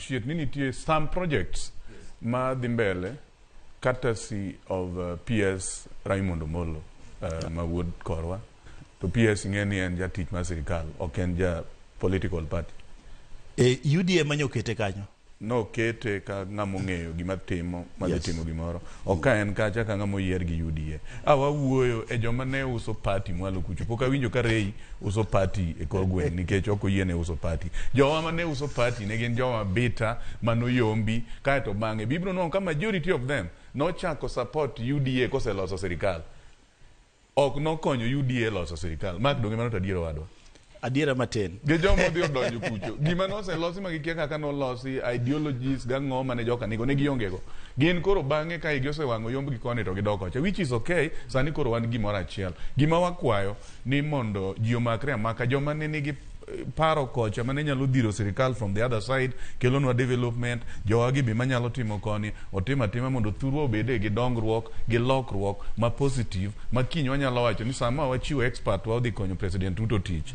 appreciate ni nitie some projects ma dhi mbele courtesy of PS Raymond Omolo, ma wuod korwa. To PS ing'e ni en jatich mar sirikal, ok en ja political party. E UDA manyokete kanyo. Nokete ka ng'ama ong'eyo gima timo madhi timo gimoro, ok ka en kacha ka ng'ama oyier gi UDA. A wawuoyo e joma ne uso party mwalo kucho. Pok awinjo ka Rei uso party e kor gweng' nikech ok oyiene uso party. Jowa mane uso party ne gin joma bita manoyombi, kaeto bang'e bibiro nwang'o ka majority of them nochako support UDA koseloso sirikal. Ok nokonyo UDA loso sirikal. Mark, donge mano to adier, owadwa? Adiera matin. Gi joma odhi odonjo kucho, gima noselosi ma gikia kaka nolosi, ideologies gang'o mane joka nigo ne gionge go. Gin koro bang'e ka igi osewang'o yombgi koni to gidok kocha, which is okay. Sani koro wan gimoro achiel. Gima wakwayo ni mondo ji omakre amaka. Joma ne nigi paro kocha mane nyalo dhiro sirikal from the other side, kelonwa development, jowagi be manyalo timo koni otim atima mondo thurwa obede gi dongruok gi lokruok ma positive, ma kiny wanyalo wacho ni sama wachiwo expert wa odhi konyo President Ruto tich,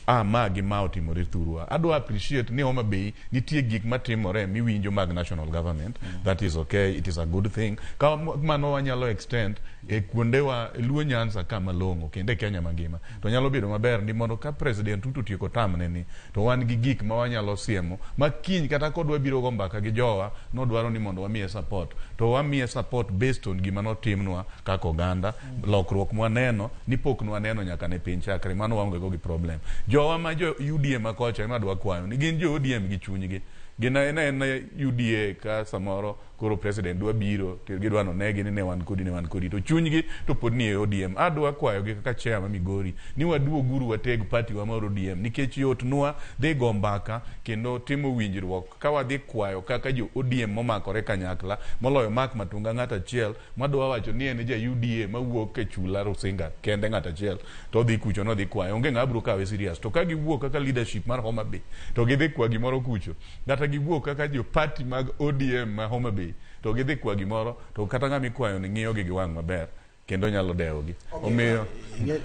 ah, ma gi ma otimore thurwa. Adwa appreciate ni Homa Bay nitie gik matimore miwinjo mag national government. That is okay, it is a good thing. Ka mano wanyalo extend e kuondewa Luo Nyanza ka malong'o kendo e Kenya mangima, to nyalo bedo maber ni mondo ka President Ruto otieko tamne ni to wan gi gik ma wanyalo siemo ma kiny kata kodwa biro go mbaka gi jowa nodwaro ni mondo wamiye support, to wamiye support based on gima notimnwa kaka oganda, lokruok mwaneno ni pok nwaneno nyaka ne piny chakre. Mano waonge go gi problem. Jowa ma jo UDA ma kocha ema adwa kwayo ni gin jo ODM gi chunygi gin en en UDA. Ka samoro koro president dwa biro to gidwa nonegi ni ne wan kodi, ne wan kodi, to chunygi to pod ni e ODM. Adwa kwayogi kaka chair ma Migori ni waduoguru wateg party wa mar ODM, nikech yot nwa dhi go mbaka kendo timo winjruok ka wadhi kwayo kaka jo ODM momakore kanyakla, moloyo Mark Matunga ng'at achiel madwa wacho ni en ja UDA mawuok e chula Rusinga kende ng'at achiel to odhi kucho nodhi kwayo, onge ng'ama biro kawe serious. To ka giwuok kaka leadership mar Homa Bay to gidhi kwa gimoro kucho, kata giwuok kaka jo party mag ODM ma Homa Bay to gidhi kwa gimoro, to kata ng'ama ikwayo ni ng'iyo gi gi wang' maber kendo nyalo dewogi. Omiyo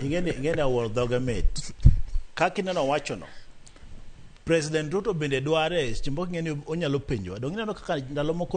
Ing'eni awuoro dhoge mit kaka ineno wachono. President Ruto bende dware seche moko, ing'eni onyalo penjowa. Donge ineno kaka ndalo moko